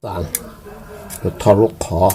Txav, tho lub qhov.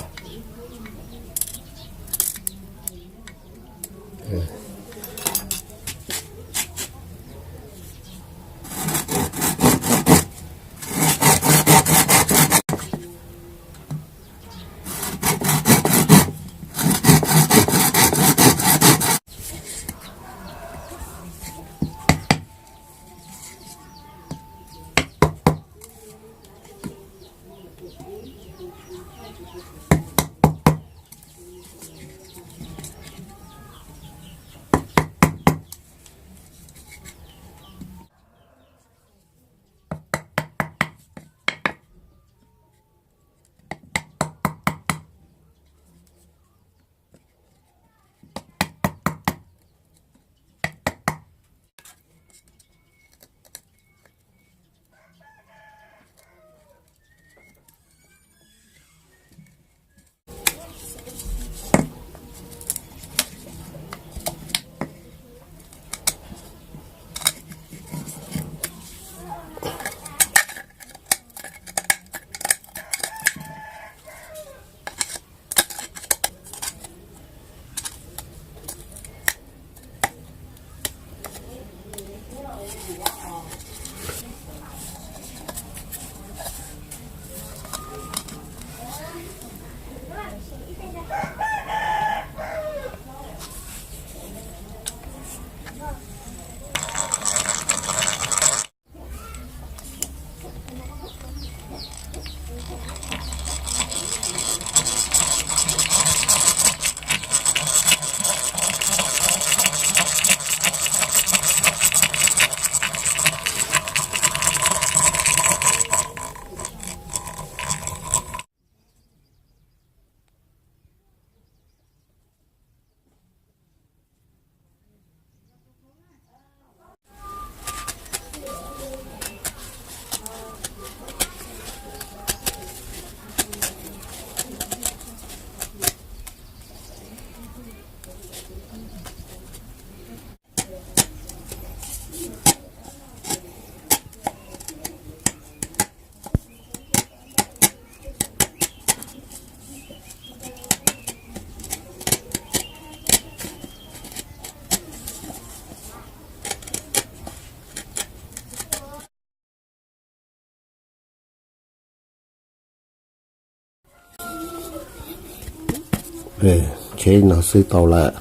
Tsheb no xwb tau lawm.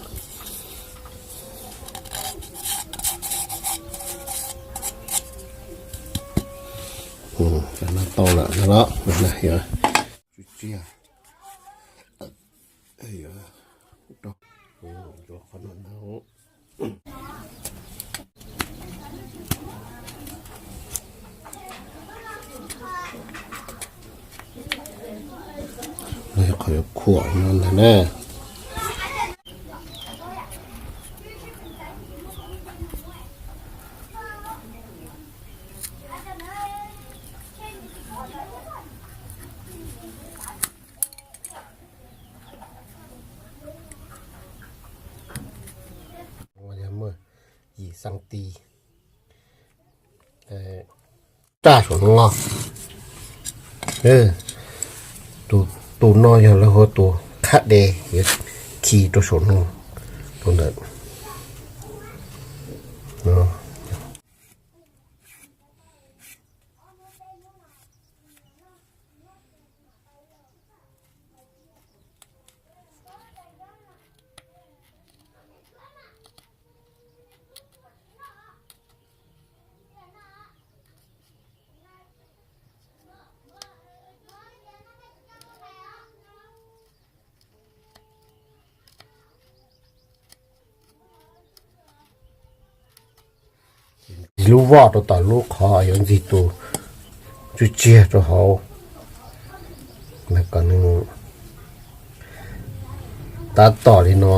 Tau lawm no, tsis tsiaj. Qhov yuav khuam no ntag na. Yog muaj yim xees tis raj saum no. Tus no yog lawv hu tus khab de, yuav khi rau saum no, rau ntawm no. Lub voj rau tom lub qhov yuav ntxig tus tswj tsiag rau hauv. Kom nws tab tom li no.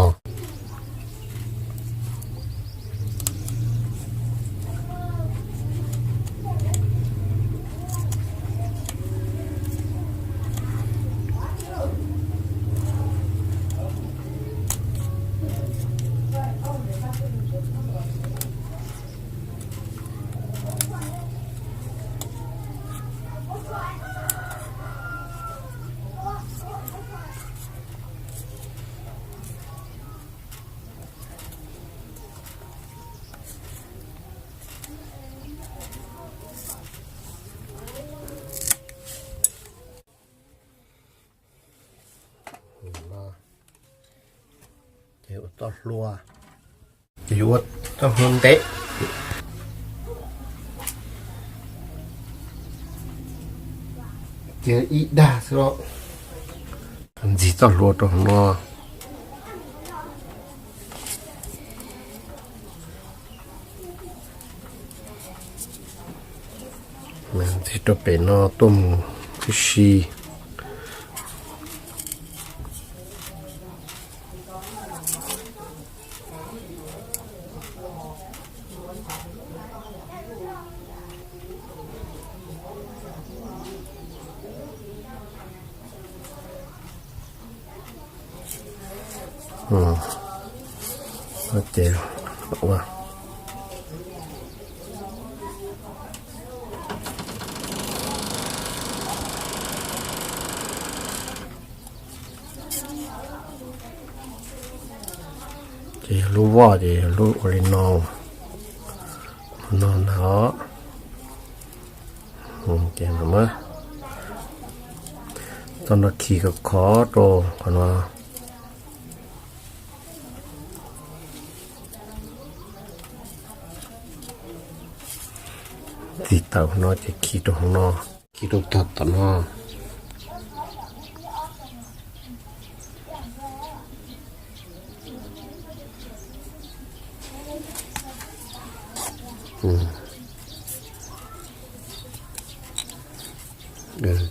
No ces ua txoj hlua, ces yuav ua txoj hlua ntev, ces ib dag xwb los ntxiv txoj hlua rau hauv no. Ntxiv rau pem no tuaj mus tib si. Ces ua ces yog lub voj ces yog lub ua li no, no na. Ces txoj no khi khov khov rau qhov no. Txiv tawm hauv no ces khi rau hauv no, khi rau tog tom no.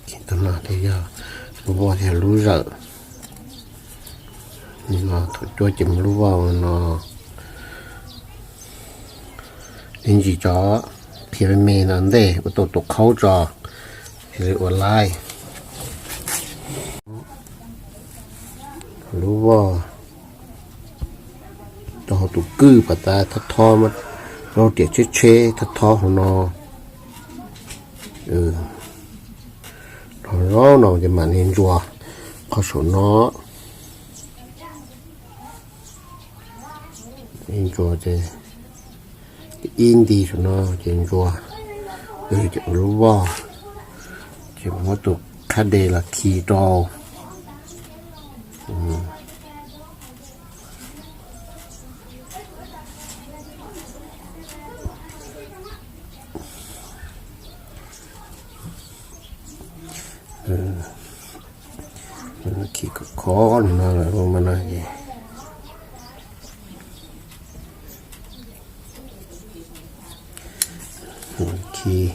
Khi tau no ces yog lub voj thiab lub zawm. No thaum cuab ces muab lub voj no ib ntsis tso, qhia me me no ntej ua tau tus qhaub tso, thiaj li ua laib. Lub voj rau hauv tus kwj pas tas thob thob, rau riam tsheb tsheb thob thob hauv no. Rau zaub no ces mam li ntsuas qhov saum no. Ntsuas ces ib nti saum no ces ntsuas, ces ua lub voj, ces muab tus khab de los khi rau. Khi khov khov no lawm mas no ces khi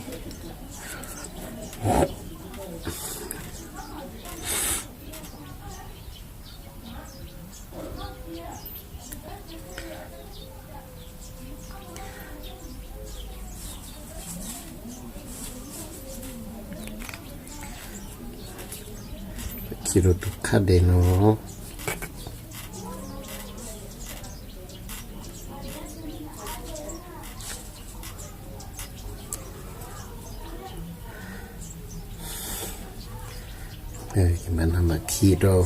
khi rau tus khab de no. Ces mam no mam khi rau.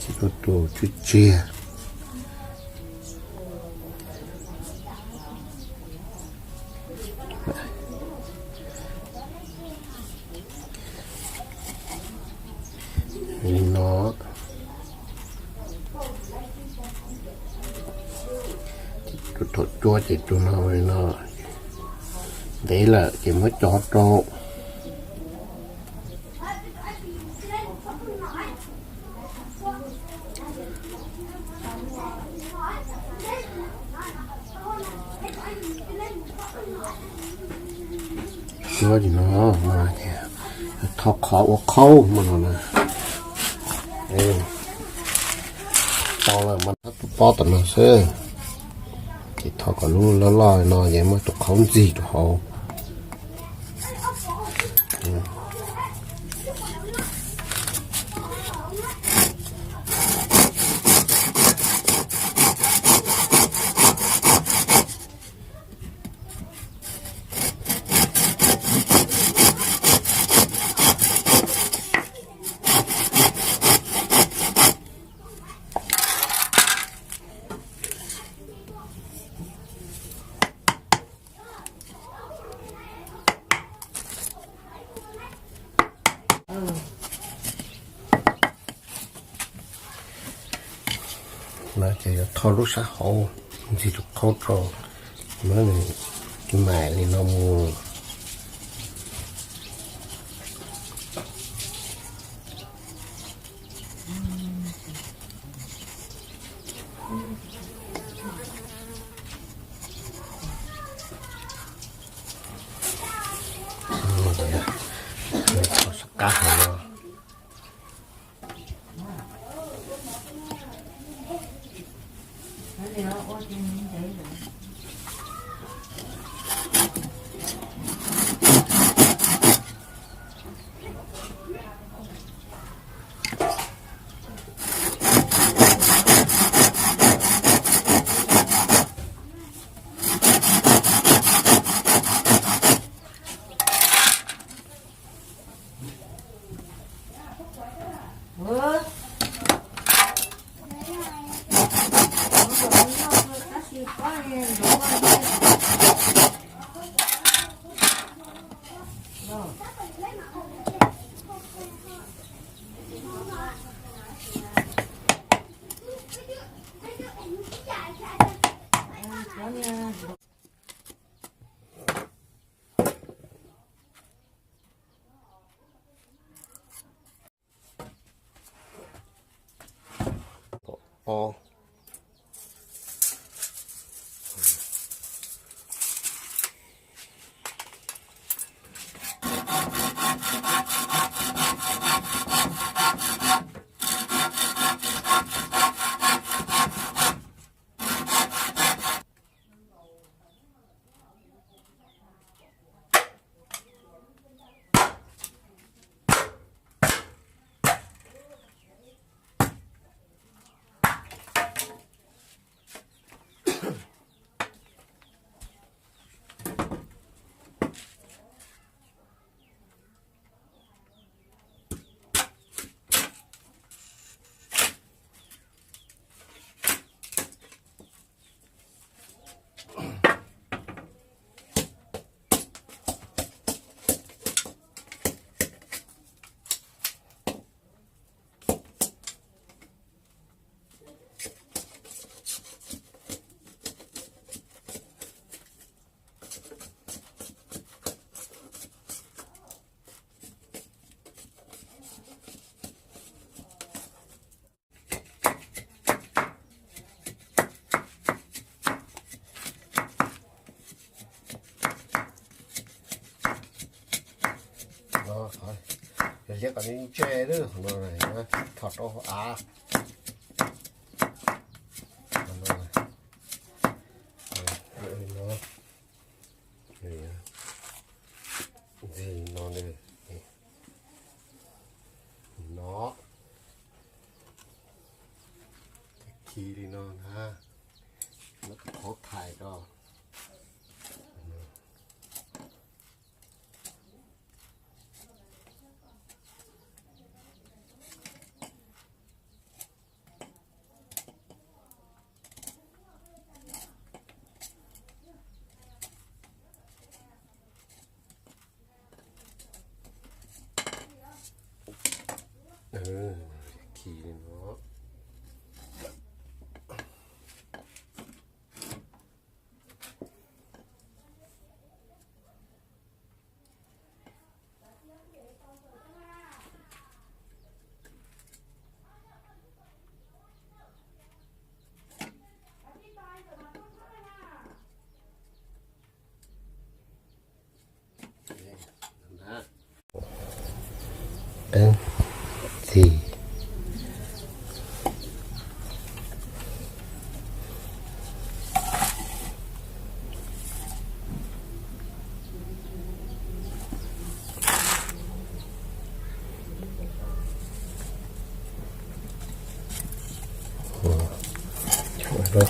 Khi rau tus tswb tsiag. Li no, tus thaum cuab ces tus no li no ntev lawm ces muab cov rau. Cuab li no, no ces thov qhov ua qhaub mas no na. Tau lawm mas thov tus pob tom no xwb. Ces thov kom lub loj loj no ces muab tus qhaub ntxig rau hauv. No ces yuav tho lub sab hauv ntxig tus qhaub rau, muab nws maim li no mus. Sab qab hauv no. Liab kom nws ntse lawm no, thom rau hauv av. Ntxig no, no, khi li no na, muab tus qhaub thaiv rau. Khi li no. Qeeb ntxig. Tus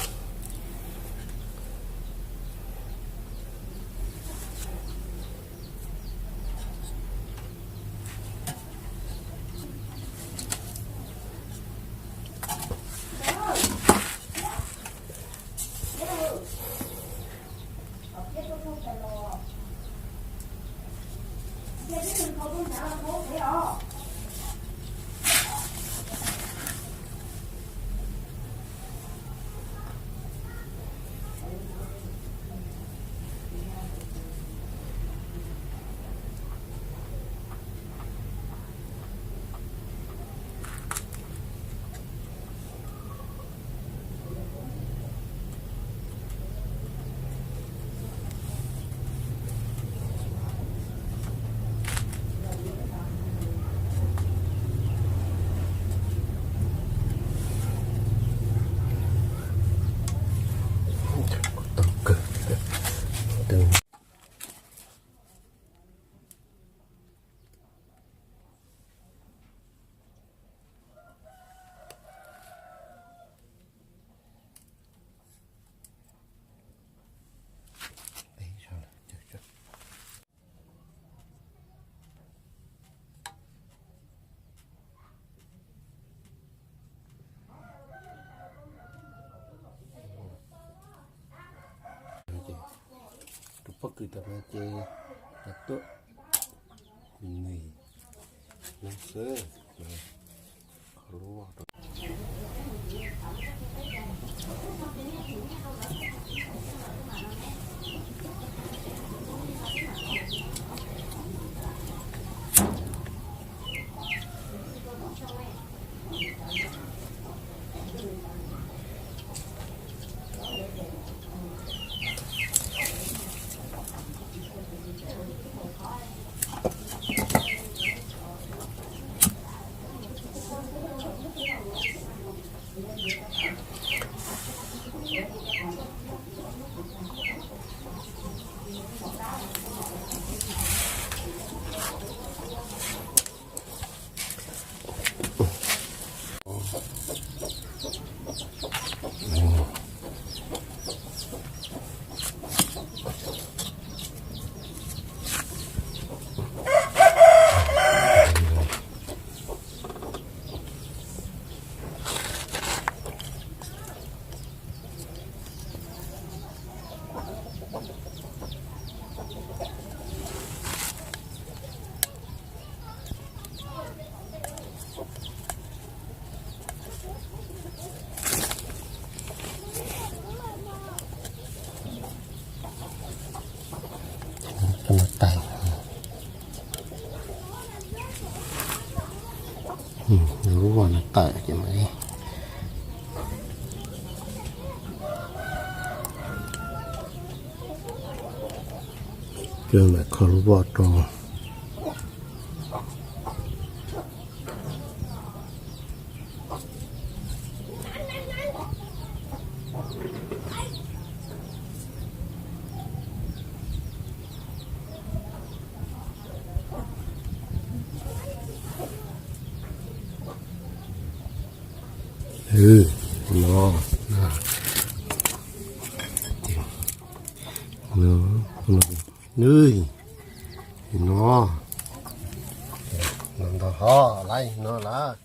pob kws tam no ces tuaj nim no xwb. Coj los tais, lub voj no tawm ces mam li coj mam kho lub voj rau. No, no, no, no, no, ntau hov lawm no lawm.